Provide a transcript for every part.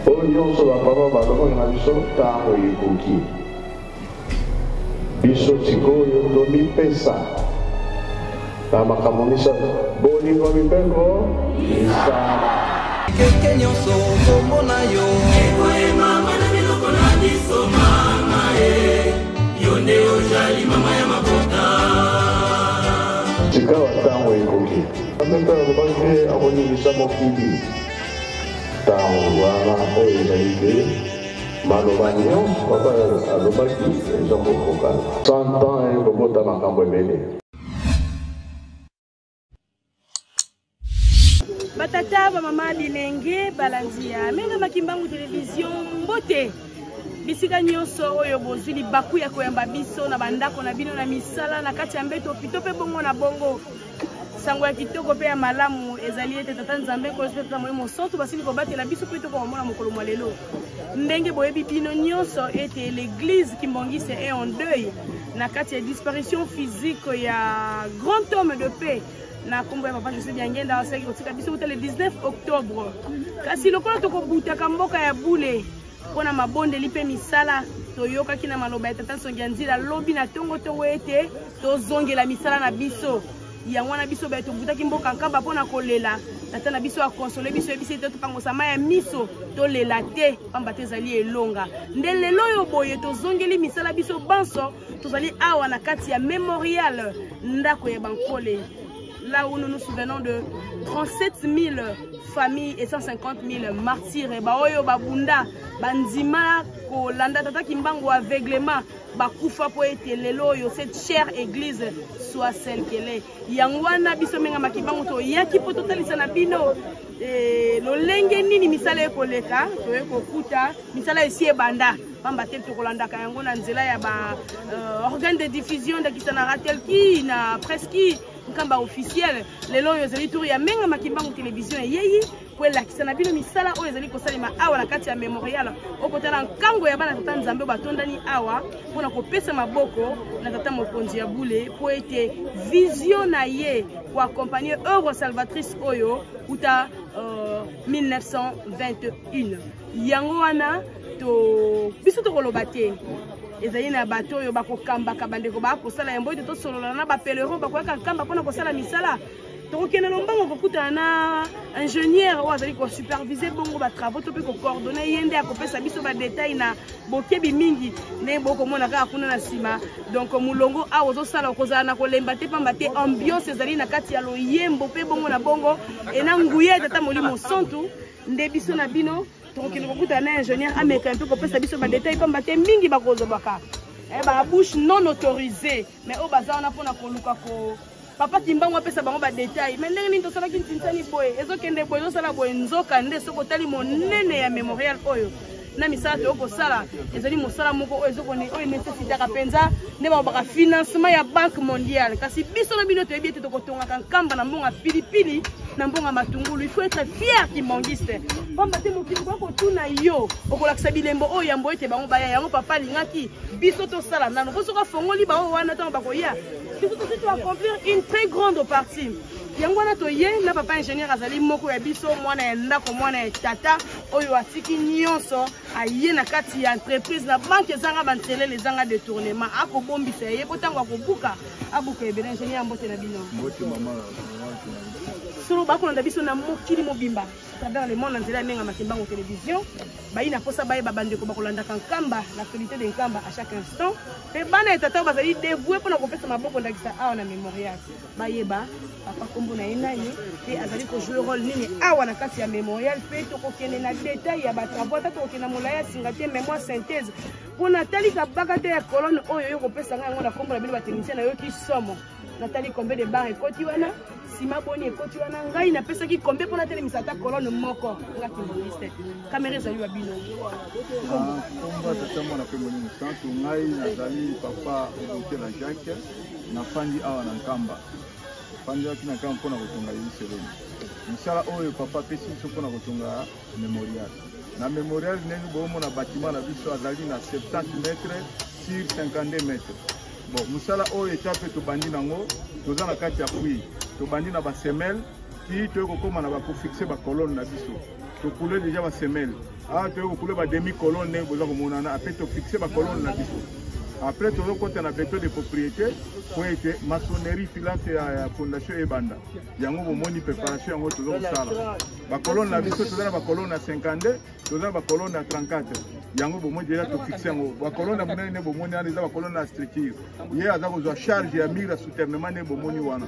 Oyo nyonso bapapa balobaki na biso ntango ekoki. Biso sikoyo tomipesa na makambo misato: bolingo, mibeko, misala. Keke nyonso kombo na yo ekoyemama na biloko na biso mama e yo nde ozali mama ya mabota. Sikawa ntango ekoki. Nzambe mpe alobaki te akoningisa mokili. Ntango wana oyo ezali te maloba nyonso papa alobaki eza kokokana. 100 ans ekobota makambo ebele. Batata, bamama, bilenge, balandi ya Menga Makimbangu Television, mbote bisika nyonso oyo bozwi libaku ya koyamba biso na bandako na bino, na misala, na kati ya mbeto pito mpe bongo na bongo. Sango ya kitoko mpe ya malamu ezali ete Tata Nzambe Nkolo mpe Tata Molimo Mosantu basili kobatela biso mpe tokomona mokolo mwa lelo. Ndenge boyebi bino nyonso ete l'église Kimbanguiste est en deuil na kati ya disparition physique ya grand homme de paix na nkombo ya papa José Diangenda, asalaki kotika biso kuta le 19 octobre. Kasi lokola tokobutaka mboka ya bule mpo na mabondeli mpe misala, toyokaki na maloba ya tata Nsongi ya Nzila lobi na tongotongo ete tozongela misala na biso. Yango wana biso baye tobutaki mboka Nkamba mpo na kolela tata na biso, akonsole biso, yebisi ete topangosa mai ya miso, tolela te, pamba te ezali elonga. Nde lelo oyo boye tozongeli misala biso banso. Tozali awa na kati ya memorial ndako ya bankole, là où nous nous souvenons de 37 000 familles et 150 000 martyrs baoyo babunda, bandima kolanda tata Kimbangu aveuglement, bakufa po ete lelo oyo cette chère église soit celle qu'elle est. Yango wana biso Menga Makimbangu toyaki mpo totalisa na bino lolenge nini misala ekoleka. Toye kokuta misala esi ebanda, pamba te tokolandaka yango na nzela ya ba organe de diffusion, ndakisa na Ratelki, na Preski Nkamba officiel. Lelo oyo ezali tour ya Menga Makimbangu Télévision eyei po elakisa na bino misala oyo ezali kosalema awa na kati ya memorial. Okotala nkango ya bana tata Nzambe batondani awa mpona kopesa maboko na tata mokonzi ya bule po ete vision na ye koaccompagne œuvre salvatrice oyo uta 1921. Yango wana to biso tokoloba te, ezali na bato oyo bakokambaka bandeko bakosala yango ete tosolola na bapelerin bakoyaka Nkamba mpona kosala misala. Tokokende lombango kokutana na ingénieur oyo azali kosupervise bongo batravaux to mpe kocoordonne. Ye nde akopesa biso badetail na bokebi mingi ndenge bokomona kaka kuna na nsima. Donc molongo awa ozosala, okozala na kolemba te, pamba te ambiance ezali na kati ya loyembo mpe bongo na bongo e na nguya ya tata Molimo Santu. Nde biso na bino tokokende kokutana na ingénieur, ameka mpe kopesa biso badetail, pamba te mingi bakozobaka babouche non autorisé, mais oyo baza wana mpona koluka ko papa Kimbangu apesa bango badetail. Mais ndenge nini tosalaki ntinsani boye, ezokende boye, ezosala boye, nzoka nde soki otali monene ya memorial oyo na misala toyo kosala, ezali mosala moko oyo oyo nécessitaka mpenza nde balobaka financement ya Banque mondiale. Kasi biso na bino toyebi ete tokotongaka Nkamba na mbongo ya pilipili, na mbongo ya matungulu. Il faut être fier kimbanguiste, pamba te mokili koya kotuna yo, okolakisa bilembo oyo yambo ete bango baya. Yango papa alingaki biso tosala nano, po soki afongoli bango wana, ntango bakoya, biso tosi to accomplir une très grande partie. Yango wana toye na papa ingénieur, azali moko ya biso, mwana ya ndako, mwana ya tata oyo atiki nyonso, aye na kati ya entreprise na banke ezanga bantelele, ezanga détournement, akobombisa ye po ntango akobuka, abuka ebele. Ingénieur, mbote na bino. Mbote mama. Solo bakolanda biso na mokili mobimba, à travers le monde, na nzela ya Menga Makimbangu Télévision. Bayi na posa bayeba, bandeko bakolandaka Nkamba, l'actualité de Nkamba à chaque instant, mpe bana ya tata oyo bazali dévoué mpona kopesa maboko, ndakisa awa na mémorial, bayeba papa nkombo na ye nani mpe azali kojouer rôle nini awa na kati ya mémorial. Mpe tokokende na détail ya batravaux, ata tokokende na molai ya singa te, mais mwa synthèse mpo natali kabaka te ya colonne oyo oyo kopesa ngai yango na nkombo na bino batechnicien. Nayoki somo, natali combien de bar ekoti wana, nsima boni ekoti wana, ngai napesaki combien mpo natelemisa ata colonne moko? Nga kimbanguiste, kamera ezali wa bino. Komba tata, mwana mpe Molimo Santu. Ngai nazali papa Obokela Jacques, nafandi awa na Nkamba. Fandaki na Nkamba mpona kotonga Yerusalemi. Mosala oyo papa apesi biso mpona kotonga memorial, na memorial ndenge boomona bâtiment na biso azali na 70 mètres sur 52 mètres. Bon, mosala oyo etape tobandi nango, toza na kati ya puits, tobandi na basemelle. Ti toye kokóma na bakofixe bacolonne na biso, tokule deja basemele awa, toye kokule bademi colonne ndenge boza komonana. Apres tofixe bacolonne na biso, après tozokɔta na béton de propriété po ete maçonnerie filance ya fondation ebanda. Yango bomoni préparation yango toza kosala bacolonne na biso. Toza na bacolonne ya 52, toza na bacolonne ya 34. Yango bomoni deja tofixe yango. Bacolonne ya monene nde bomoni wana, eza bacolonne ya structure. Ye aza kozwa charge ya mur ya souternement nde bomoni wana,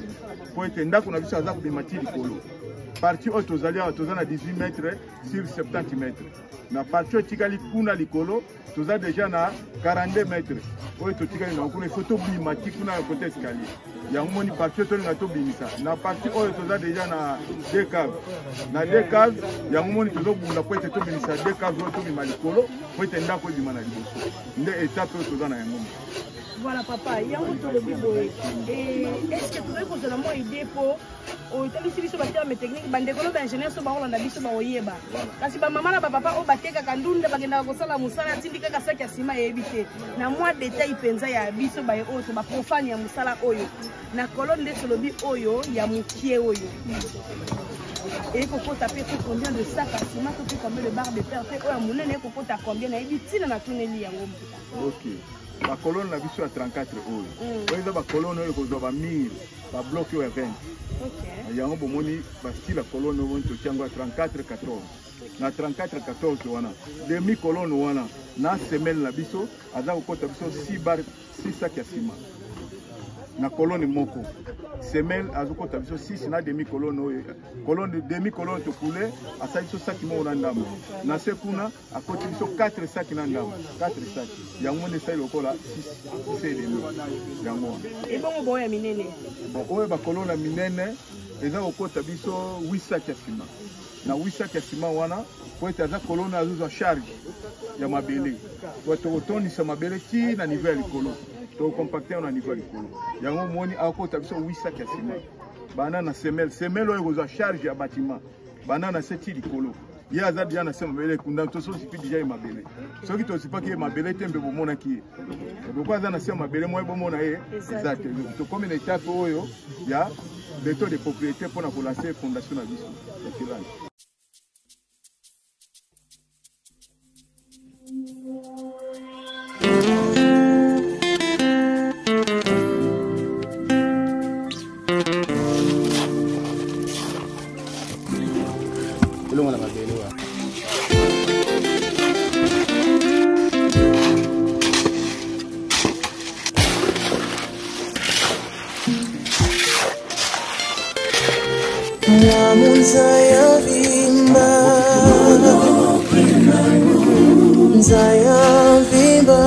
po ete ndako na biso aza kobima ti likolo. Partie oyo tozali awa, toza na 18 mètre sur 70 mètre. Na partie oyo etikali kuna likolo, toza deja na 42 mètre oyo totikali nango kuna. Ifo tobima ti kuna ya kote escalier. Yango moni partie oyo tolinga tobimisa. Na partie oyo toza deja na deux cave, na deux cave. Yango moni tozobunda po ete tobimisa deux cave oyo, tobima likolo po ete ndako ebima na liboso. Nde étape oyo toza na yango. Voilà papa, yango tolobi boye, est ce que tokoki kozala mwa idée mpo otalisi biso baterme technique? Bandeko no baingénieur so bakolanda biso, bakoyeba. Kasi bamama na bapapa oyo batekaka ndunda, bakendaka kosala mosala, atindi kaka saki ya nsima, eyebi te na mwa détail mpenza ya biso baye oyo to baprofane ya mosala oyo. Na colonne nde tolobi oyo ya mokie oyo ekokota mpe to combien de sac ya nsima, to mpe combien de barre de fer, mpe oyo ya monene ekokota combien? Nayebi ntina natuneli yango mputa. Ok, bacolonne na biso ya 34 oyo, oyo eza bacolonne oyo ekozwa bamur, babloc oyo ya 20. Yango bomoni bastyle ya colonne oyo totia yango ya 34 14. Na 34 14 wana, demi colonne wana na semelle na biso aza kokota biso 6 bar, 6 sac ya nsima na colonne moko. Semelle azokota biso 6 na demi colonne oyo, colonne, demi colonne tokule, asali biso saki moko na ndambo. Na se kuna akoti biso 4 saki na ndambo, 4 saki. Yango nde esali lokola 6, 6 et demi, yango wana. Ebongo boyo ya minene? Bon, oyo bacolonne ya minene eza kokota biso 8 saki ya nsima. Na 8 saki ya nsima wana, po ete aza colonne azozwa charge ya mabele, po tokotondisa mabele ti na niveau ya likolo, tokocompacte yango na niveau ya likolo. Yango omoni akota biso 8 saki ya nsima banda na semelle. Semelle oyo ekozwa charge ya bâtiment banda na se ti likolo. Ye aza deja na se, mabele ekunda, tososipi deja ye mabele. Soki tosipaki ye mabele te, mpe bomonaki ye loko aza na se ya mabele, moye bomona ye eza te. Tokomi na etape oyo ya béton de propriété mpona kolancer fondation na biso ya filage. Elongo na mabele wa. Nzaya vimba, nzaya vimba,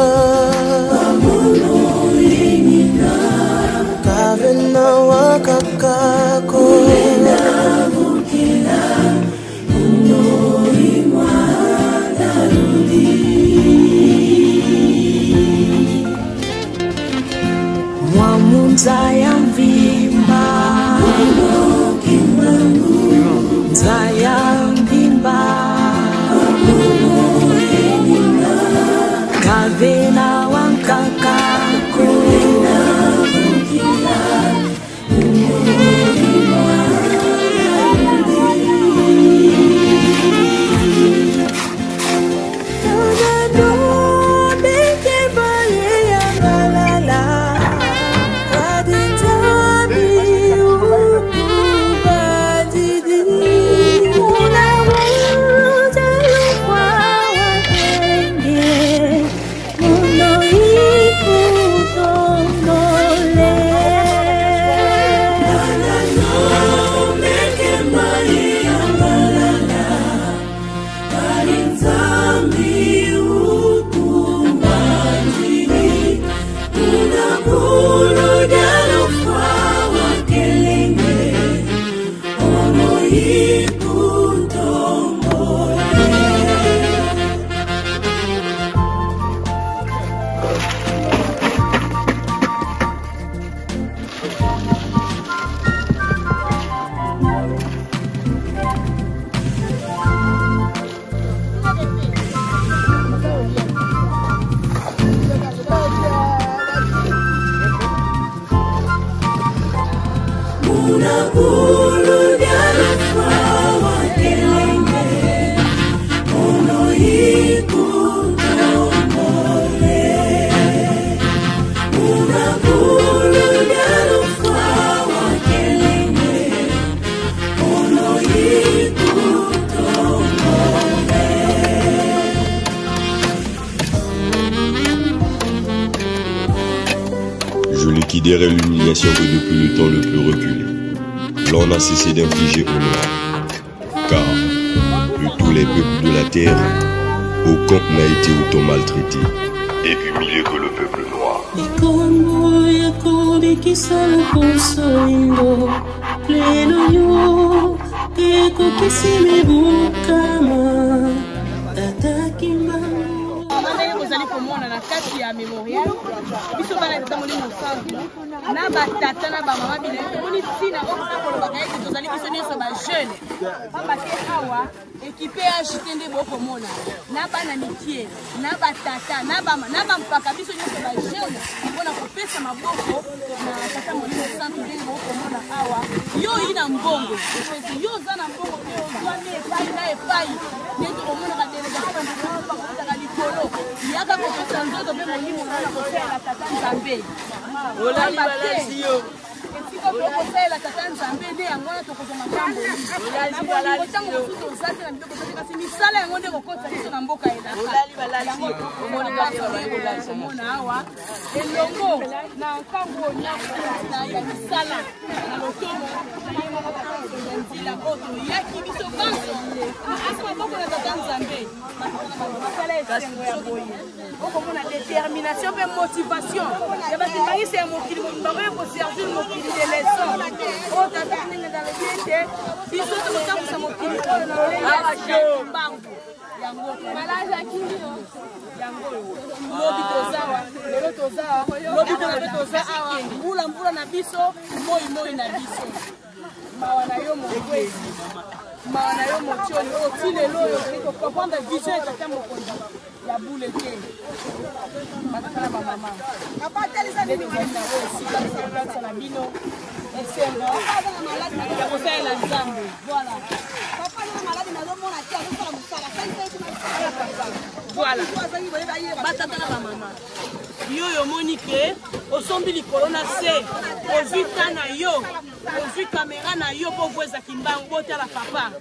kavena wakakako. Nzaya vimba, nzaya vimba, kavena wankakako. Una Considérez l'humiliation que depuis le temps le plus reculé, l'on n'a cessé d'infliger aux Noirs. Car, de tous les peuples de la terre, aucun n'a été autant maltraité et humilié que le peuple noir. Likambo ya kobikisa loposo lindo lelo yo ekokisi mibukama tata Kimbangu. Ndenge bozali komona na kati ya memorial, biso bana ya Tata Molimo Santu na batata na bamama bilenge, tomoni ntina oyo kaka kolobaka ete tozali biso nyonso bajeune, pamba te awa ekipe ya agite nde bokomona na bana mikie na batata na bampaka, biso nyonso bajeune mpona kopesa maboko na Tata Molimo Santu. Ndenge bokomona awa, yo oyi na mbongo, yo oza na mbongo mpe ozwami epai na epai, ndenge omonaka delegation bandeko bakotaka likolo, yaka kopesa nzoto mpe molimo na na kosalela Tata Nzambe. Pamba te esika tokosalela Tata Nzambe nde yango wana tokozwa makambo na bolingo. Ntango mosusu toza te na biloko te, kasi misala yango nde kokotisa biso na mboka elaka. Yango komona awa elongo na nkango na ya misala na lotomo na ye moko Tata Nzambe, nzila oyo toyaki biso banso kopesa maboko na Tata Nzambe. Basala esengo ya boye, okomona détermination mpe motivation ya bakimbanguiste ya mokili mobimba oyo koservir mokili de leçon. Oyo tata ndenge alobi ete biso tokotambusa mokili oyo na lolenge ya Kimbangu, yango yango lobi toza awa, lelo toza awa, lobi mpona mpe toza awa, mbula mbula na biso, moi moi na biso. Mawa na yo mokwezi, mawa na yo motioli oyo ti lelo oyo ozali kocomprendre vision ya tata mokonzi ya bule te. Batata na bamama, nde tozali na oyo esika tokolakisa na bino esengo ya kosalela Nzambe. Voilà, voilà, batata na bamama, yo oyo omoni ke osombi likolo na se, ozwi ta na yo, ozwi kamera na yo mpo voeza Kimbangu, botala papa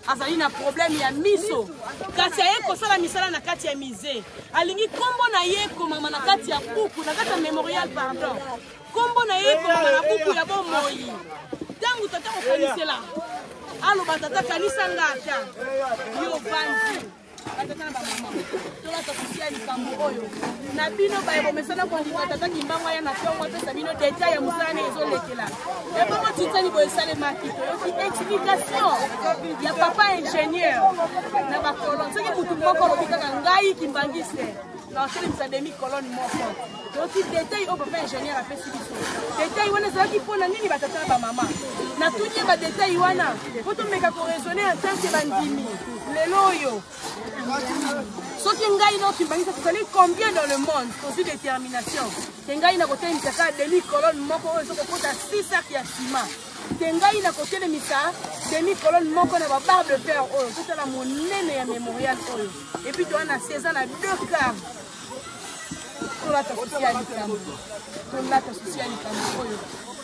azali na problème ya miso, kasi aye kosala misala na kati ya musée. Alingi nkombo na ye ekomama na kati ya buku, na kati ya memorial, pardon, nkombo na ye ekomama na buku ya bomoi. Ntango tata kokanisela, aloba: "Tata, kanisa nga." Ata yo ovandi, batata na bamama, tolata souci ya likambo oyo na bino baye bomesana kondima tata Kimbangu aya na ntongo apesa bino detail ya mosala ndenge ezolekela. Ebongo titani boye esalemaki, toyoki explication ya papa ingénieur na bacolonne. Soki mutu moko alobi kaka: "Ngai kimbanguiste na otelemisa demi colonne moko", toyoki detail oyo papa ingénieur apesi biso. Detail wana ezalaki mpona nini? Batata na bamama, natuni ye badetail wana mpo tomeka koraisonner en tant que bandimi. Lelo oyo soki ngai na okimbangisa, tozali combien dans le monde? Tozwi détermination te: ngai na kotelemisa kaka demi colonne moko oyo ezokokota 6 sac ya ciment te, ngai na kotelemisa demi colonne moko na babarre de fer oyo. Totala monene ya mémorial oyo, et puis toza na se, eza na deux quarts. Tolata souci ya likambo, tolata souci ya likambo oyo.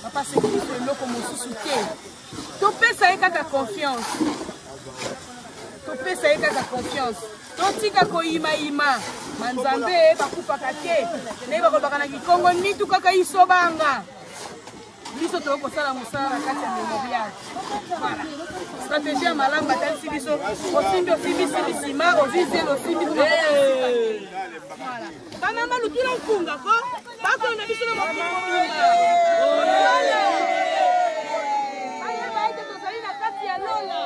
Papa seki biso eloko mosusu te, topesa ye kaka confiance, topesa ye kaka confiance, totika koyimayima. Banzambe bakufaka te, ndenge bakolobaka na kikongo, nitu kaka isobanga. Biso tokoki kosala mosala na kati ya memorial. Voilà, stratégie ya malamu batalisi biso: osimbi, osimbi nsima, ozwi zelo, osimbi. Voilà, bamama lutula nkunga ko bakolanda biso na mokili mobimba, bayeba ete tozali na kati ya lola.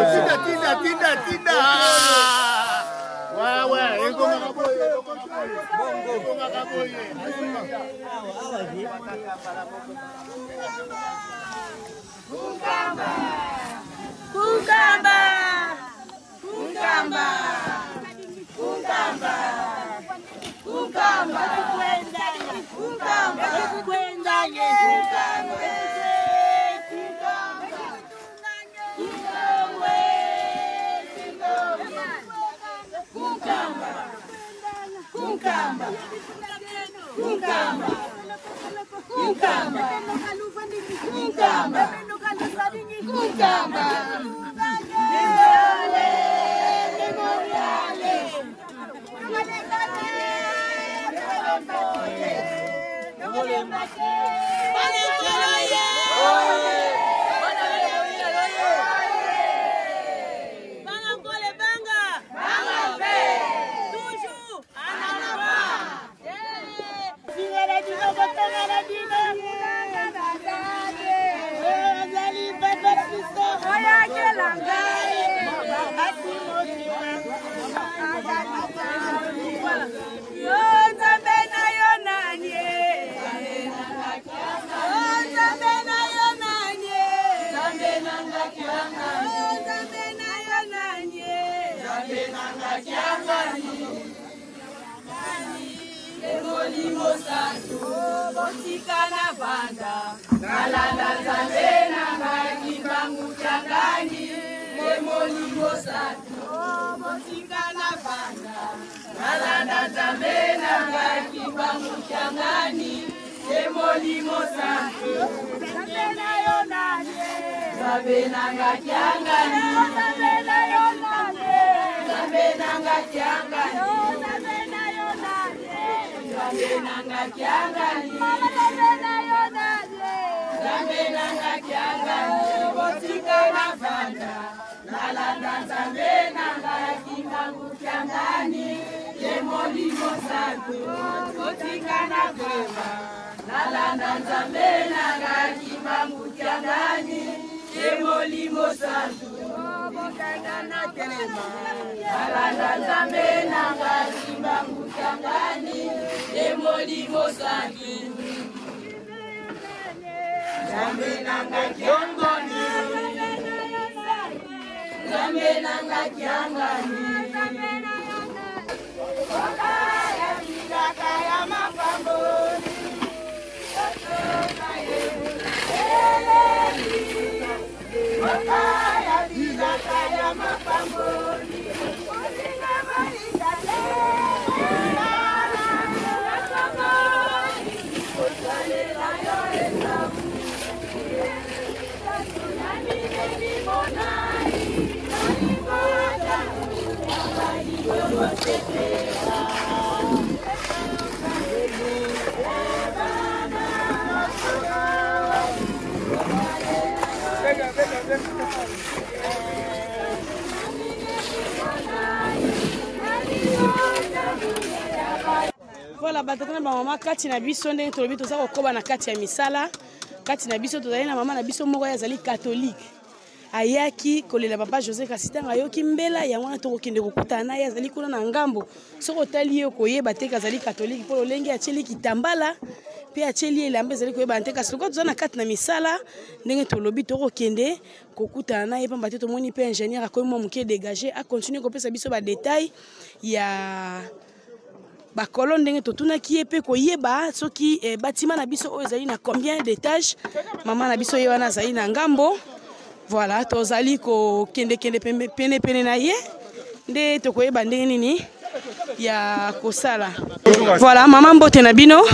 Tinda, tinda, tinda, tinda. Ouais, ekomaka. Kukamba! Kukamba! Kukamba! Kukamba! Kukamba! Kukamba! Kukamba! Kukamba! Kukamba! Kukamba! Kukamba! Voilà, batata na bamama kati na biso ndenge tolobi toza kokoba na kati ya misala kati na biso tozali na mama na biso moko ye azali katolike ayaki kolela papa josé kasi ntango ayoki mbela yango wana tokokende kokutana na ye azali kuna na ngambo soki otali ye okoyeba te azali katolike mpo lolenge atyeli kitambala mpe atyeli elamba ezali koyebana te kasi lokola toza na kati na misala ndenge tolobi tokokende kokutana na ye mpamba te tomoni mpe ingénieur akomi mwa moke dégage akontinue kopesa biso badetail ya bakolo ndenge totunaki ye mpe koyeba soki eh, batima na biso oyo ezali na combien d'étage mama na biso ye wana azali na ngambo voilà tozali kokendekende penepene na ye nde tokoyeba ndenge nini ya kosala voilà mama mbote na bino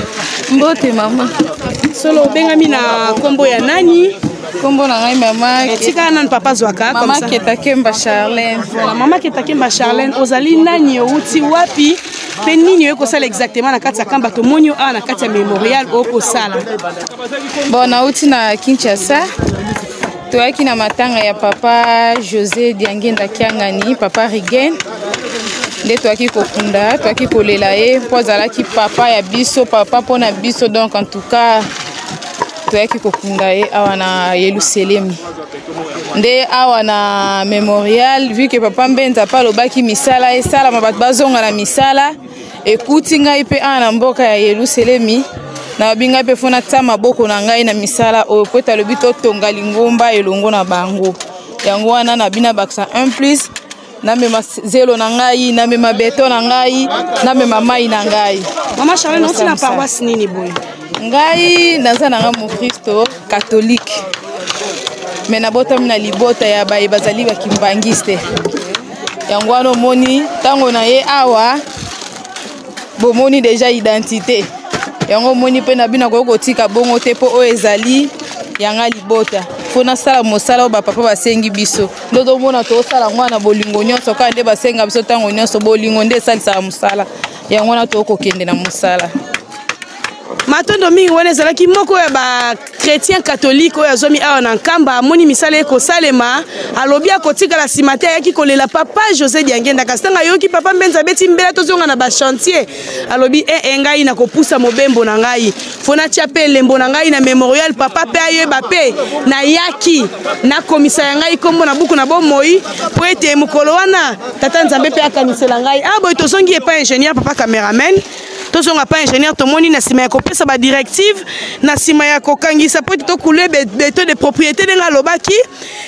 mbote mama solo obengami na nkombo ya nani nkombo na ngai mama eh, tika nani papa azwaka mama ketakemba charlene voilà mama ketakemba charlene ozali nani outi wapi mpe nini oye kosala exactement na kati ya kamba tomoni yo awa na kati ya memorial okosala bon nauti na kinshasa toyaki na matanga ya papa josé diangenda kiangani papa rigen nde toyaki kokunda toyaki kolela ye mpo azalaki papa ya biso papa mpo na biso donc en tout cas toyaki kokunda ye awa na yelusalemi nde awa na memorial vu que papa mbenza mpe alobaki misala esalama bato bazonga na misala Ekuti ngai mpe awa na mboka ya Yelusalemi, nalobi ngai mpe fo natia maboko na ngai na misala oyo, mpo ete alobi totonga lingomba elongo na bango. Yango wana nabi nabakisa 1 plus, namema zelo na ngai, namema beton na ngai, namema mai na ngai. Mama Charlene, oti na paroisse nini boye? Ngai naza na ngai mokristo catholique, me nabotami na libota ya baye bazali bakimbangiste. Yango wana omoni ntango na ye awa, bomoni deja identité yango, omoni mpe na bino akoki kotika bongo te, mpo oyo ezali yanga libota. Mpo nasala mosala oyo bapapa basengi biso, nde tomona tosala yango na bolingo nyonso, kaka nde basenga biso ntango nyonso. Bolingo nde esalisaka mosala, yango wana tokokende na mosala. Matondo mingi. Wana ezalaki moko ya bachrétien catholique oyo azwami awa na Nkamba. Amoni misala ekosalema, alobi akotikala nsima te. Ayaki kolela papa José Diangenda, kasi ntango ayoki papa Mbenza abeti mbela tozonga na bachantier, alobi ee, ngai nakopusa mobembo na ngai, fo natia mpe elembo na ngai na memorial, papa mpe ayeba mpe nayaki nakomisa ya ngai nkombo na buku na bomoi, mpo ete mokolo wana tata Nzambe mpe akanisela ngai. Ah, boye tozongi epai ingénieur, papa cameraman, tozonga pa ingénieur. Tomoni na nsima ya kopesa badirective, na nsima ya kokangisa mpo ete tokule beton de propriété ndenge alobaki,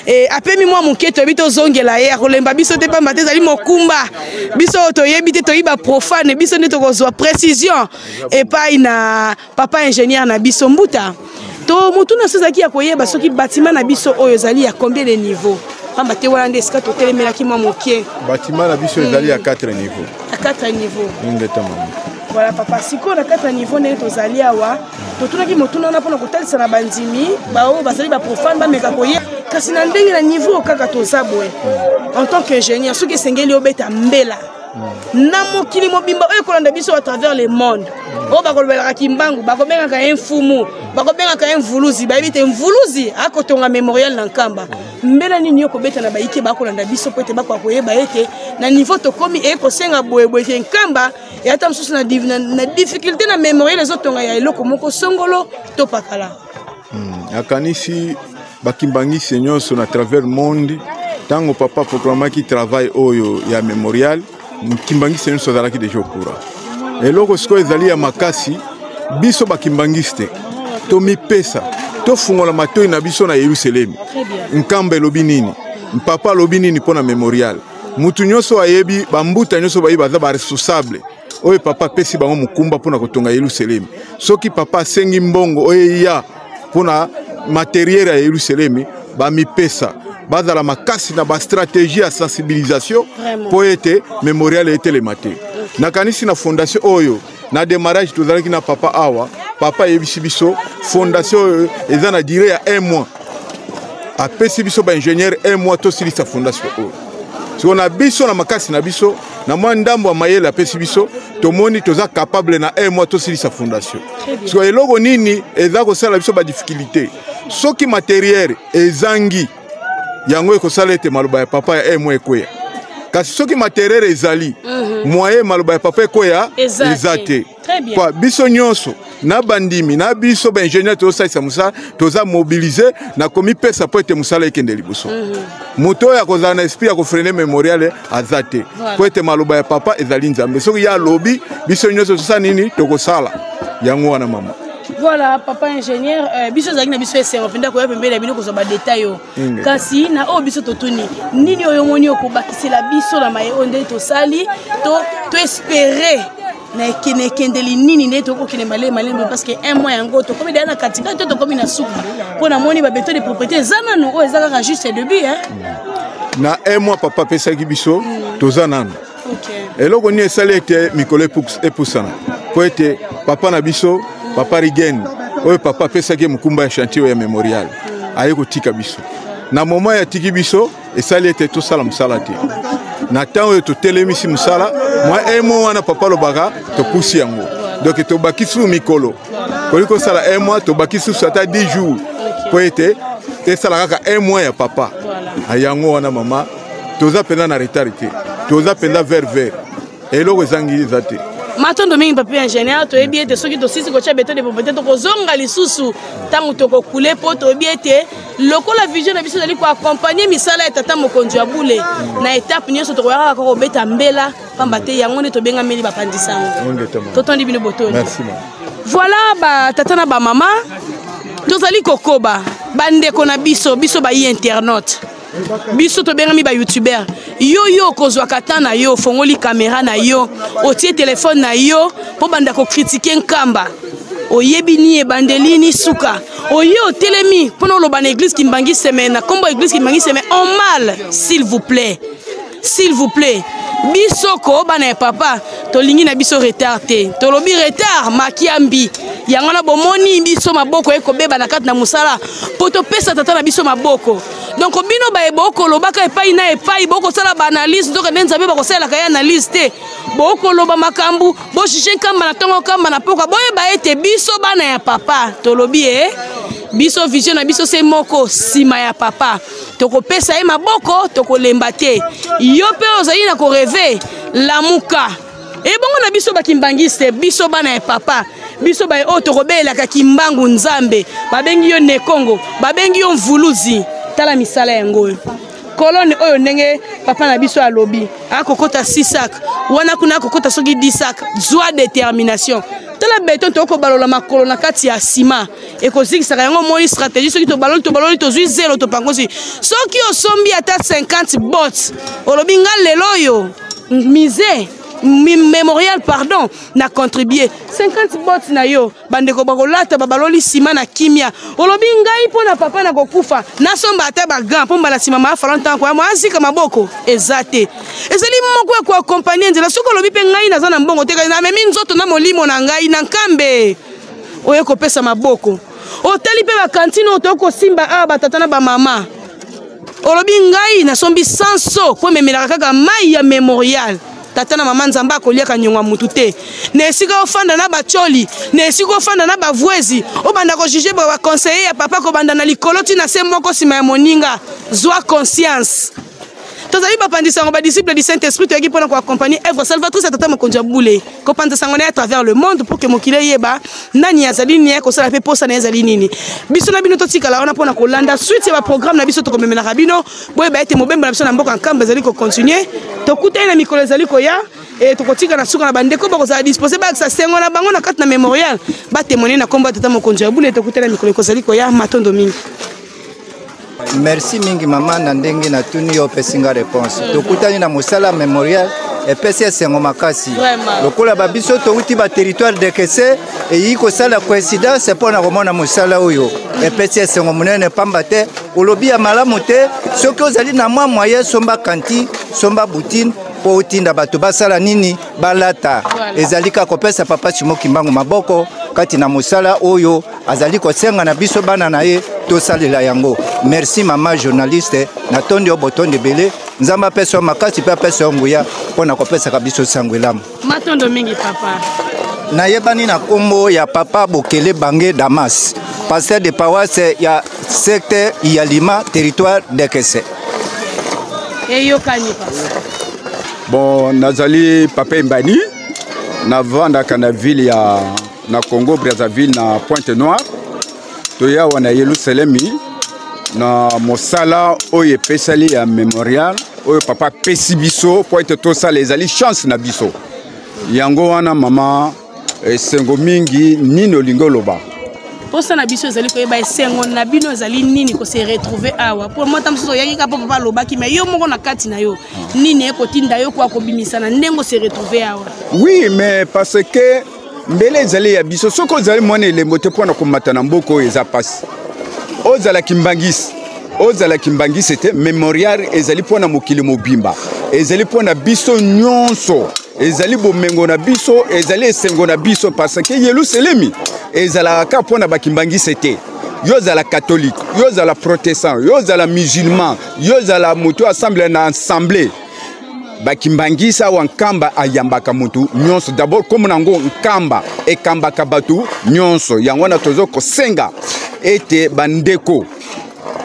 e, apemi mwa moke. Toyebi tozongela ye, akolemba biso te, pamba te ezali mokumba. Biso oyo toyebi te, toyiba profane, biso nde tokozwa précision epai na papa ingénieur na biso. Mbuta, to motuna so ezalaki ya koyeba soki bâtiment na biso oyo ezali ya combien de niveau, pamba te wana nde esika totelemelaki mwa moke. Bâtiment na biso ezali ya 4 niveau. Ya 4 niveau. Ingeta, mama. Voilà, papa. Sikoyo na 4 niveau ndenge tozali awa, totunaki motuna wana mpona kotalisa na bandimi baoyo bazali baprofane bameka koye. Kasi na ndenge na niveau kaka toza boye, en tant qu'ingénieur, soki esengeli obeta mbela na mokili mobimba oyo ekolanda biso à travers le monde, oyo bakolobelaka Kimbangu, bakobengaka ye mfumu, bakobengaka ye mvuluzi, bayebi te mvuluzi akotonga memorial na Nkamba, mbela nini yo kobeta na bayike bakolanda biso mpo ete bakoka koyeba ete na niveau tokomi ekosenga boyeboye te Nkamba eyata mosusu na difficulté na memorial ezotonga ya eloko moko songolo to pakala? Akanisi bakimbangisi nyonso na travers monde, ntango papa proclamaki travail oyo ya memorial, kimbangisi nyonso azalaki deja au courant. Eloko sikoyo ezali ya makasi, biso bakimbangisi te tomipesa, tofungola matoi na biso na Yerusalemi. Nkamba elobi nini? Papa alobi nini mpo na memorial? Mutu nyonso ayebi, bambuta nyonso bayebi, baza baresponsable oyo papa apesi bango mokumba mpona kotonga Yerusalemi. Soki papa asengi mbongo oyo eya mpona materiel ya Yerusalemi, bamipesa, bazala makasi na bastratégie ya sensibilisation mpo ete memorial etelema te. Nakanisi na fondation oyo, na démarrage tozalaki na papa awa, papa ayebisi biso fondation oyo eza na durée ya un mois. Apesi biso baingénieur un mois tosilisa fondation oyo. Siko na biso, na makasi na biso, na mwa ndambo ya mayele apesi biso, tomoni toza capable na un mois tosilisa fondation. Siko eloko nini eza kosala biso badifficulté? Soki materiel ezangi, yango ekosala ete maloba ya papa ya un mois ekweya. Kasi soki materiel ezali, moyen maloba ya papa ekweya eza te. Kwa biso nyonso na bandimi na biso baingénieur tozosalisa mosala, toza mobilisé na komipesa mpo ete mosala ekende liboso. Moto oyo akozala na esprit ya kofreiner memorial aza te, mpo ete maloba ya papa ezali Nzambe. Soki ye alobi, biso nyonso tosala nini? Tokosala yango wana, mama. Voilà, papa ingénieur, biso ezalaki na biso esengo mpenza koya pembeni ya bino kozwa badetail oyo. Kasi na oyo biso totuni, nini oyo omoni okobakisela biso na maye oyo ndenge tosali to espérer na ekendeli nini, nde tokokende malembe malembe? Parce que un mois yango tokomi deya na katikati to tokomi na suka, mpo namoni babeton de propriété eza nanu, oyo eza kaka juste début, hein? Na un mois papa apesaki biso, toza nanu. Eloko nini esali ete mikolo epusana? Mpo ete papa na biso, papa Rigen, oyo papa apesaki ye mokumba ya chantier oyo ya memorial, aye kotika biso. Na moment ya atiki biso, esali ete tosala mosala te. Na ntango oyo totelemisi mosala mwa un mois wana papa alobaka, topusi yango. Donc tobakisi susu mikolo, koli kosala un mois, tobakisi susu ata 10 jours mpo ete esala kaka un mois ya papa. Yango wana, mama, toza mpenza na retard te, toza mpenza vers vers, eloko ezangi eza te. Matondo mingi papi ingénieur. Toyebi ete soki tosisi kotya beton de propriété, tokozonga lisusu ntango tokokule, mpo toyebi ete lokola vision na biso ezali koaccompagne misala ya tata mokonzi ya bule na etape nyonso, tokoya kaka kobeta mbela, pamba te yango nde tobengameli bapanzi sango. Totondi bino botondi. Voilà, batata na bamama, tozali kokoba. Bandeko na biso, biso bayi internaute, biso tobengami bayoutubeur. Yo yo okozwaka temps na yo, ofongoli kamera na yo, otie telefone na yo mpo banda kocritiquer Nkamba. Oyebi ni ebandeli ni suka. Oye otelemi mpona oloba na église Kimbanguiste, mais na nkombo ya église Kimbanguiste, mais en mal. S'il vous plaît, s'il vous plaît, biso ko bana ya papa tolingi na biso retard te. Tolobi retard makiambi yango wana. Bomoni biso maboko ekobeba na kati na mosala mpo topesa tata na biso maboko. Donc bino baye bokolobaka epai na epai, bokosala baanalyse, nzoka nde Nzambe bakosalelaka ye analyse te. Bokoloba makambo, bojuger Nkamba na ntongo, Nkamba na poka. Boyeba ete biso bana ya papa tolobi e biso vision na biso se moko, nsima ya papa tokopesa ye maboko, tokolemba te. Yo mpe ozali na korêver, lamuka. Ebongo na biso bakimbangiste, biso bana ya papa, biso baye oyo tokobelelaka Kimbangu Nzambe, babengi yo Nekongo, babengi yo Mvuluzi. Tala misala yango oyo, colonne oyo, ndenge papa na biso alobi akokota 6 sac wana, kuna akokota soki 10 sac. Zwa détermination. Tala beton, tokobalola makolo na kati ya nsima, ekozikisaka yango. Omoni stratégie? Soki tobaloli, tobaloli, tozwi zelo, topangosi. Soki osombi ata 50 bottes, olobi nga lelo oyo musée mémorial, pardon, na contribue 50 bottes na yo, bandeko bakolata, babaloli nsima na kimia. Olobi ngai mpo na papa na kokufa, nasomba ata bagants mpo mbala nsima maafala ntango ya azika maboko eza te. Ezali moko ya koaccompagner nzela. Soki olobi mpe ngai naza na mbongo te, namemi nzoto na molimo na ngai na Nkambe oyo kopesa maboko. Otali mpe bacantine oyo tokosimba awa, batata na bamama, olobi ngai nasombi sanso mpo ememelaka kaka mai ya mémorial. Tata na mama, Nzambe akoliaka nyongo ya mutu te. Na esika ofanda na batioli, na esika ofanda na bavwezi, obanda kojuger baconseiller ya papa, kobanda na likolo ntina se moko nsima ya moninga, zwa conscience. Tozali bapanzi sango, badisciple du Saint Esprit. Toyaki mpona koaccompagner œuvre salvatrice ya tata mokonzi ya bule, kopanza sango na ye à travers le monde pour que mokili eyeba nani azali, nini kosala mpe posa na ye ezali nini. Biso na bino totikala wana mpona kolanda suite ya baprogramme na biso tokomemelaka bino. Boyeba ete mobembo na biso na mboka Nkamba ezali kocontinuer. Tokutani na mikolo ezali koya. E tokotika na suka na bandeko bakozala disposé bakisa sengo na bango na kati na mémorial, batémoigner na nkombo ya tata mokonzi ya bule. Tokutani na mikolo ekozali koya. Matondo mingi. Merci mingi mama na ndenge natuni yo, opesi nga réponse. Tokutani na mosala mémorial, epesi esengo makasi. Lokola babiso touti baterritoire Dekese, eyi kosala coïncidence mpo na komona mosala oyo, epesi esengo monene, pamba te olobi ya malamu te. Soki ozali na mwa moyen, somba kanti, somba bottine mpo otinda bato basala nini, balata. Ezali kaka kopesa papa Simo Kimbangu maboko kati na mosala oyo azali kosenga na biso bana na ye tosalela yango. Merci mama journaliste, natondi yo botondi ebele. Nzambe apesa yo makasi mpe apesa yo nguya mpo na kopesaka biso sango elamu. Matondo mingi, papa. Nayebani na nkombo ya papa Bokele Bange Damas, pasteur de paroisse ya secteur Yalima, territoire Dekese. Eyokani, papa. Bon, nazali papa Embani, navandaka na ville ya na Congo Brazzaville, na Pointe Noire. Toya awa na Yelusalemi na mosala oyo epesali ya mémorial oyo papa apesi biso mpo ete tosala. Ezali chance na biso yango wana. Mama, esengo mingi. Nini olingi oloba? Mposa na biso ezali koyeba esengo na bino ezali nini kose retrouver awa. Mpo mota mosusu oyaki kaka mpo papa alobaki, mais yo moko na kati na yo, nini ekotinda yo kwa kobimisa na ndenge ose retrouver awa? Oui, mais parce que mbele ezali ya biso. Soki ozali mwana elembo te mpona komata na mboka oyo, eza mpasi. Ozala kimbangisi, ozala kimbangisi te, mémorial ezali mpona mokili mobimba, ezali mpona biso nyonso, ezali bomengo na biso, ezali esengo na biso, parce que Yelusalemi ezalaka kaka mpona bakimbangisi te. Yo ozala catholique, yo ozala protestant, yo ozala musulman, yo ozala moto assemble na assemblée bakimbangisa, awa Nkamba ayambaka motu nyonso. D'abord kombo nango Nkamba, ekambaka bato nyonso. Yango wana tozo kosenga ete bandeko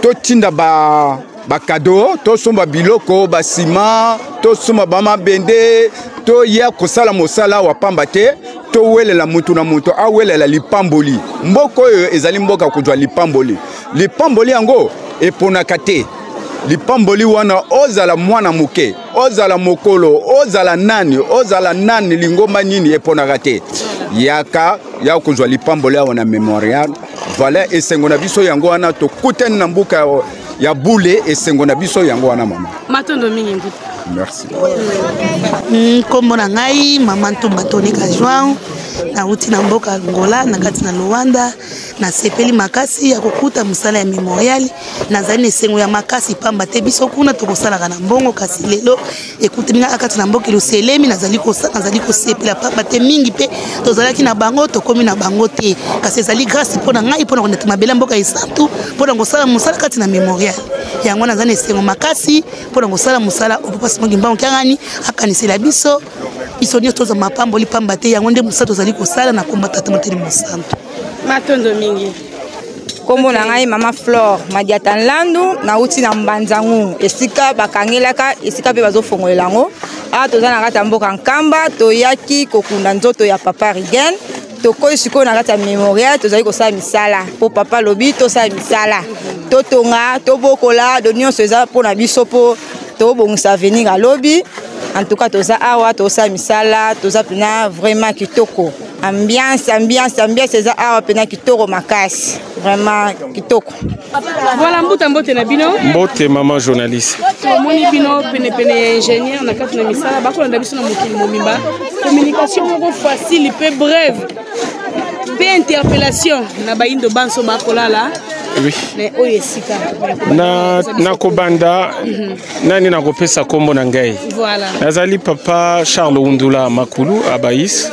totinda ba bacadeau, tosomba biloko, basima, tosomba bamabende. Toya kosala mosala awa pamba te, towelela mutu na mutu awelela lipamboli. Mboka oyo ezali mboka kozwa lipamboli. Lipamboli yango eponaka te. Lipamboli wana, ozala mwana moke, ozala mokolo, ozala nani, ozala nani, lingomba nini, eponaka te. Yaka ya kozwa lipamboli awa na memorial. Voilà esengo na biso yango wana, tokutani na mboka ya bule, esengo na biso yango wana mama. Matondo mingi mbuta. Merci. Nkombo na ngai mama Ntumba Tonika João, nauti na mboka Angola na kati na Luanda. Nasepeli makasi ya kokuta mosala ya memorial. Nazali na esengo ya makasi pamba te biso kuna tokosalaka na mbongo, kasi lelo ekutami nga kati na mboka Eluselemi. Nazali kosepela pamba te mingi mpe tozalaki na bango, tokomi na bango te, kasi ezali grâce mpo na ngai mpo na kondeta mabele ya mboka esantu mpo na kosala mosala kati na memorial yango. Naza na esengo makasi mpo na kosala mosala oyo Papa Simon Kimbangu Kiangani akanisela biso, biso nyonso tozwa mapamboli, pamba te yango nde mosala tozali kosala na komba Tata Moteli Mosantu. Matondo mingi. Nkombo na ngai mama Flore Madiata Nlandu, nauti na Mbanzangu, esika bakangelaka, esika mpe bazofongolela yango. Awa toza na kati ya mboka Nkamba, toyaki kokunda nzoto ya papa Rigen. Tokoyi sikoyo na kati ya memorial, tozali kosala misala mpo papa alobi tosala misala, totonga, tobokola, do nyonso eza mpo na biso, mpo tobongisa avenir alobi. En tout cas toza awa, tosala misala, toza mpena vraiment kitoko. Ambiance, ambiance, ambiance eza awa mpena kitoko makasi, vraiment kitoko. Voilà, mbuta, mbote na bino. Mbote mama journaliste. Tomoni bino penepene ya ingénieur na kati na misala. Bakolanda biso na mokili mobimba. Communication moko facile mpe brève mpe interpellation na bayindo banso bakolala. Oui. Na oyo esika na nakobanda nani nakopesa nkombo na ngai. Voilà. Nazali papa Charles Undula Makulu Abaïs,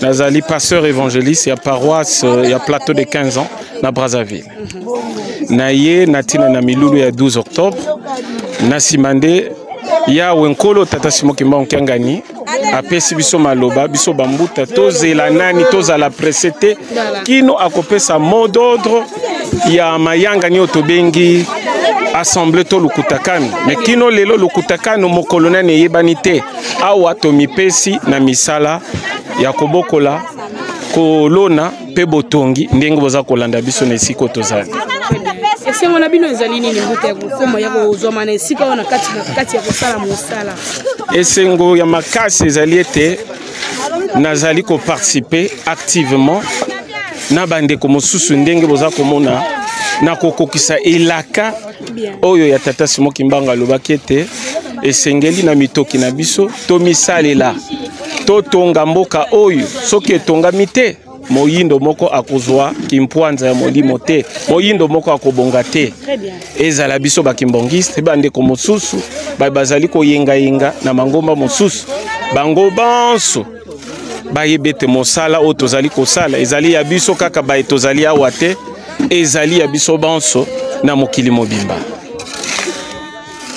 nazali pasteur évangéliste ya paroisse ya Plateau de 15 ans na Brazzaville. Na ye na ntina na milulu ya 12 octobre, na nsima nde Yawe Nkolo Tata Simon Kimbangu Kiangani apesi biso maloba, biso bambuta tozela nani, tozala presse te kino akopesa mot d'ordre ya mayangani oyo tobengi assemblée to lukutakano. Me kino lelo lukutakano mokolo nani eyebani te. Awa tomipesi na misala ya kobokola, kolona mpe botongi, ndenge boza kolanda biso na esika oyo tozali. Esengo na bino ezali nini, mbuta, ya kokoma ya kozwama na esika oyo na kati ya kosala mosala? Esengo ya makasi ezali ete nazali koparticipe activement na bandeko mosusu, ndenge boza komona, na kokokisa elaka oyo ya Tata Simon Kimbangu. Alobaki ete esengeli na mitoki na biso tomisalela, totonga mboka oyo. Soki etongami te, moyindo moko akozwa kimpwanza ya molimo te, moyindo moko akobonga te. Ezala biso bakimbongiste, bandeko mosusu bazali koyengayenga na mangomba mosusu, bango banso bayebi ete mosala oyo tozali kosala ezali ya biso kaka baye tozali awa te, ezali ya biso banso na mokili mobimba.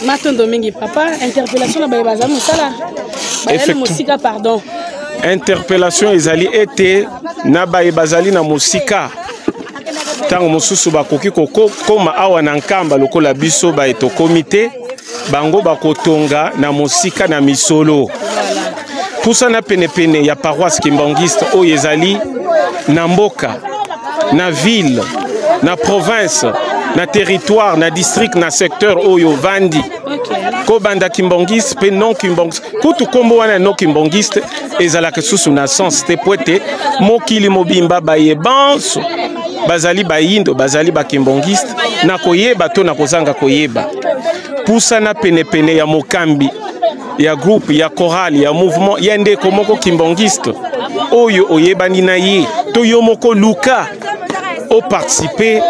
Matondo mingi papa. Interpellation na baye bazali mosala, bazali mosika, pardon. Interpellation ezali ete na baye bazali na mosika, ntango mosusu bakoki kokoma awa na Nkamba lokola biso baye tokomi te, bango bakotonga na mosika na misolo. Pusana penepene ya paroisse kimbangiste oyo ezali na mboka, na ville, na province, na territoire, na district, na secteur oyo ovandi. Kobanda kimbangiste mpe non kimbangiste, kutu nkombo wana non kimbangiste ezalaka susu na sens te, po ete mokili mobimba baye banso bazali bayindo, bazali bakimbongiste, na koyeba to na kozanga koyeba. Pusana penepene ya mokambi ya groupe, ya chorale, ya mouvement, ya ndeko moko kimbongiste oyo oyebani na ye, to yo moko luka oparticipe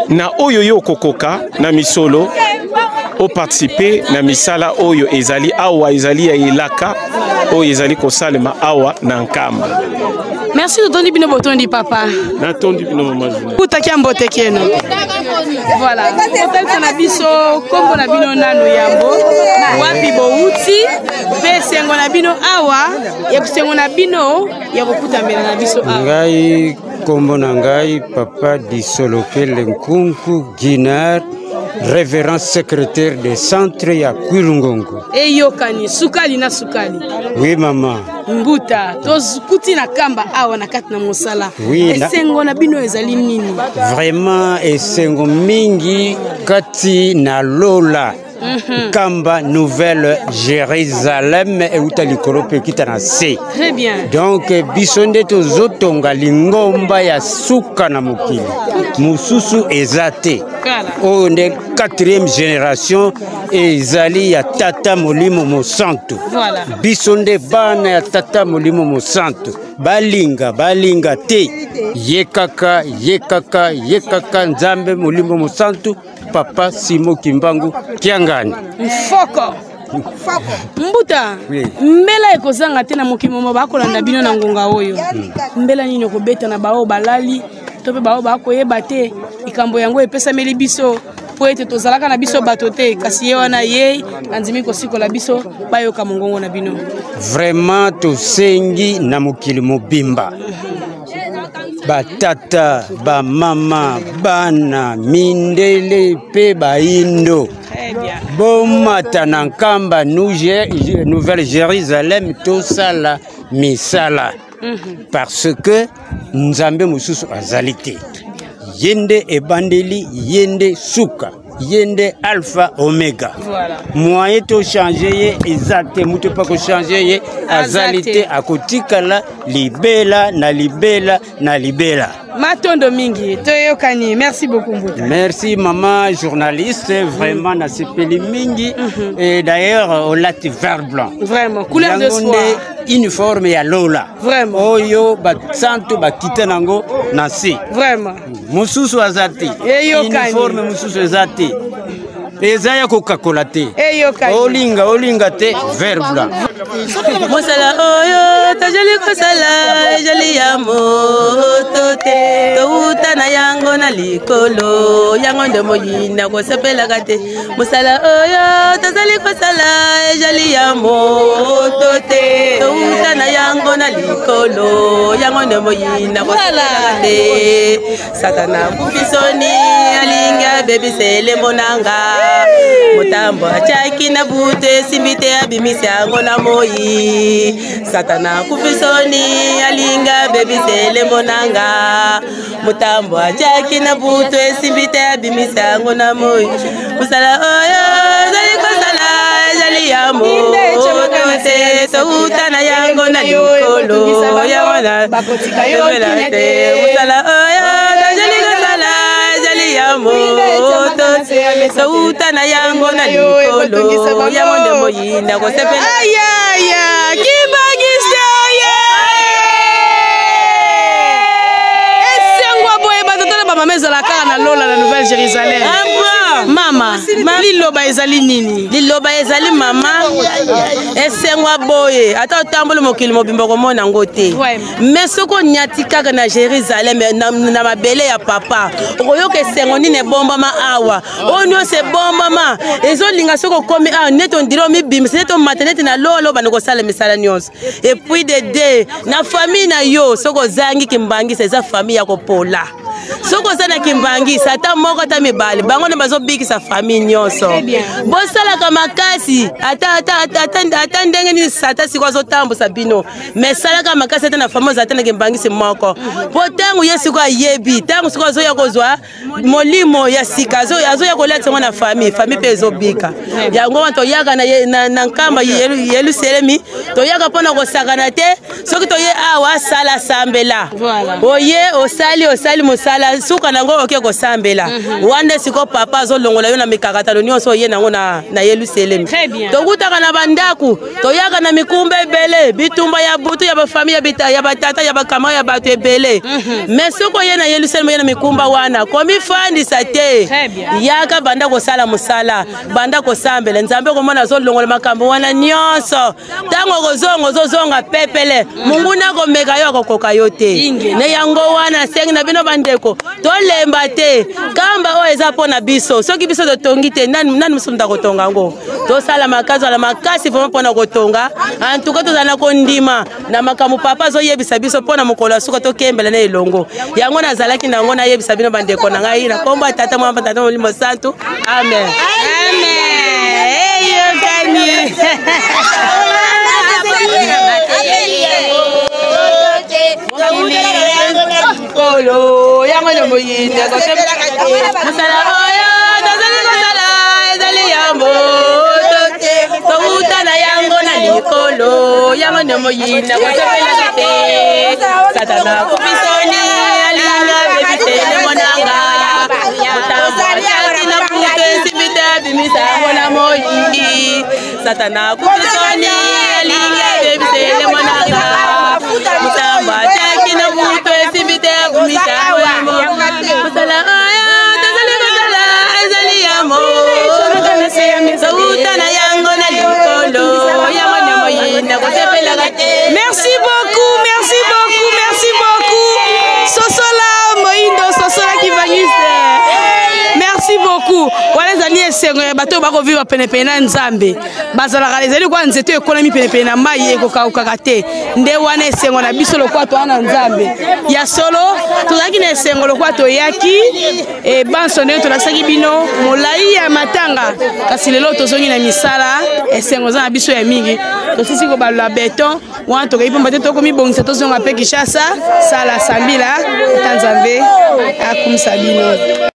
na oyo yo okokoka na misolo, oparticipe na misala oyo ezali awa, ezali ya elaka oyo ezali kosalema awa na Nkamba. Merci, totondi bino, botondi papa. Natondi bino mama Julien. Kutaki ya mbote keno. Voilà, kotalisa na biso nkombo na bino nanu yambo, wapi bouti, mpe esengo na bino awa, ya esengo na bino ya kokutamela na biso awa. Ngai nkombo na ngai papa Disolokele Nkunku Ginar. Révérend secrétaire de centre ya Kwilungongo. Eyokani, sukali na sukali. Oui maman. Mbuta, tokuti na kamba awa na kati na mosala. Oui, esengo na bino ezali nini? Vraiment esengo mingi kati na lola. Nkamba Nouvelle Jérusalem euta likolo mpe ekita na se. Très bien. Donc biso nde tozotonga lingomba ya suka na mokili, mosusu eza te. Oyo nde 4e génération ezali ya Tata Molimo Mosantu. Voilà. Biso nde bana ya Tata Molimo Mosantu, balinga balinga te, ye kaka ye kaka ye kaka Nzambe Molimo Mosantu. Papa Simo Kimbangu Kiangani. Mfoko. Mbuta, oui. Mbela ekozanga te na mokili momo bakolanda bino na ngonga oyo. Mbela nini okobeta na baoyo balali to mpe baoyo bakoyeba te likambo yango epesameli biso mpo ete tozalaka na biso bato te, kasi ye wana ye andimi kosikola biso, bayoka mongongo na bino. Vraiment tosengi na mokili mobimba, batata, bamama, bana, mindele mpe baindo, bomata na Nkamba Nouvelle Jérusalem, tosala misala, parce que Nzambe mosusu azali te. Ye nde ebandeli, ye nde suka, ye nde alpha omega. Voilà. Moyen tochange ye eza te, moto mpe akochange ye azali te, akotikala libela na libela na libela. Matondo mingi, toyokani. Merci beaucoup Mbuta. Merci maman journaliste, vraiment nasepeli mingi. Et d'ailleurs olati vert blanc. Vraiment, couleur de Yango soie. nde uniforme ya lola. Vraiment. Oyo basantu bakita nango na se. Vraiment. Mosusu aza te. Eyokani. Uniforme mosusu eza te. Eza ya kokakola te. Eyokani. Olinga olinga te, vert blanc. Mosala oyo tozali kosala ezali ya moto te, touta na yango na likolo, yango nde moyina kosepelaka te. Mosala oyo tozali kosala ezali ya moto te, touta na yango na likolo, yango nde moyina kosepelaka te. Satana akufi soni, alingi abebisa elembo na nga. Motambo atiaki na butu esimbi te, abimisi yango na moi. Satana akufi soni, alingi abebisa elembo na nga. Motambo atiaki na butu esimbi te, abimisi yango na moi. Mosala oyo ezali kosala ezali ya moto te, touta na yango na likolo, yango na sepela te. Mosala oyo ezali kosala ezali ya moto te, touta na yango na likolo, yango nde moyinda kosepela. Ayaya, Kimbangiste oye! Esengo boye batata na bamama ezala kaka na lola na Nouvelle Jérusalem. Mama, liloba ezali nini? Liloba ezali mama, esengo boye ata otamboli mokili mobimba komona yango te. Mais soki onyati kaka na Jérusalem, na mabele ya papa, okoyoka esengo nini ebombama awa. Oyo nyonso ebombama ezolinga soki okomi awa neti ondire omibimisa, neti omata neti na lolo, obanda kosala misala nyonso. Et puis de deux, na famille na yo soki ozangi kimbangisa, eza famille ya kopola. Soki oza na kimbangisa ata moko ata mibale, bango nde bazobikisa famille nyonso. Bosalaka makasi ata ndenge nini sata sikoyo azotambusa bino, mais salaka makasi ata na famille ozala ata na kimbangisi moko, po ntango ye sikoyo ayebi, ntango sikoyo azoya kozwa molimo ya sika, azoya kolatisa yango na famille, famille mpe ezobika. Yango wana toyaka na Nkamba Yelusalemi, toyaka mpona kosakana te. Soki toye awa, sala sambela, oye osali osali mosala, suka nango oke kosambela. Wana sikoyo papa azolongola yo na mikakatano nyonso oye nango na Yelusalemi. Tokutaka na bandako, toyaka na mikumba ebele, bitumba ya butu ya bafamille, ya batata, ya bakamara, ya bato ebele. Mais soki oye na Yelusalemi, oye na mikumba wana, komifandisa te, yaka banda kosala mosala, banda kosambela Nzambe, okomona azolongola makambo wana nyonso. Ntango okozonga, ozozonga pepele, monguna akomeka yo, akokoka yo te. Ne yango wana asengi na bino bandeko. Tolemba te, kamba oyo eza mpo na biso. Soki biso totongi te, nani nani mosusu moto akotonga yango? Tosala makasi, ozala makasi vraiment mpo na kotonga. En tout cas tozala na kondima na makambo papa azoyebisa biso mpo na mokolo ya suka tokembela na elongo. Yango nazalaki na yango nayebisa bino bandeko na ngai na nkombo ya Tata Mwana Tata Molimo Santu. Amen. Amen. Eyokani. Kolo yango nde moyinde mosala oyo tozali kosala ezali ya moto te, towuta na yango na likolo, yango nde moyinde kosepelaka te. Satana akufi soni, alinga bebisele monanga motambo na kutu esimbi te, abimisa yango na moi. Satana akufi soni, alinga bebisele monanga motambo atiaki na butu esimbi te, abimisa yango na moi. Mosala oyo tozali kosala ezali ya mo towuta na yango na likolo, yango nde moyinda kosepelaka te. Merci beaucoup, merci beaucoup, merci beaucoup. Sosola Moindo, Sosola Kivangiste. Merci beaucoup. Wana ezali esengo ya bato oyo bakovivre penepene na Nzambe. Bazalaka ezali lokola nzete oyo ekolami penepene na mai, ekokaukaka te. Nde wana esengo na biso lokola toya na Nzambe. Ya solo, tozalaki na esengo lokola toyaki e banso ndenge tolakisaki bino molai ya matanga, kasi lelo tozongi na misala. Esengo eza na biso ya mingi. Tosisi kobalola beton wana, tokei mpamba te tokomibongisa tozonga mpe Kinshasa. Sala sambila ata Nzambe akumisa bino.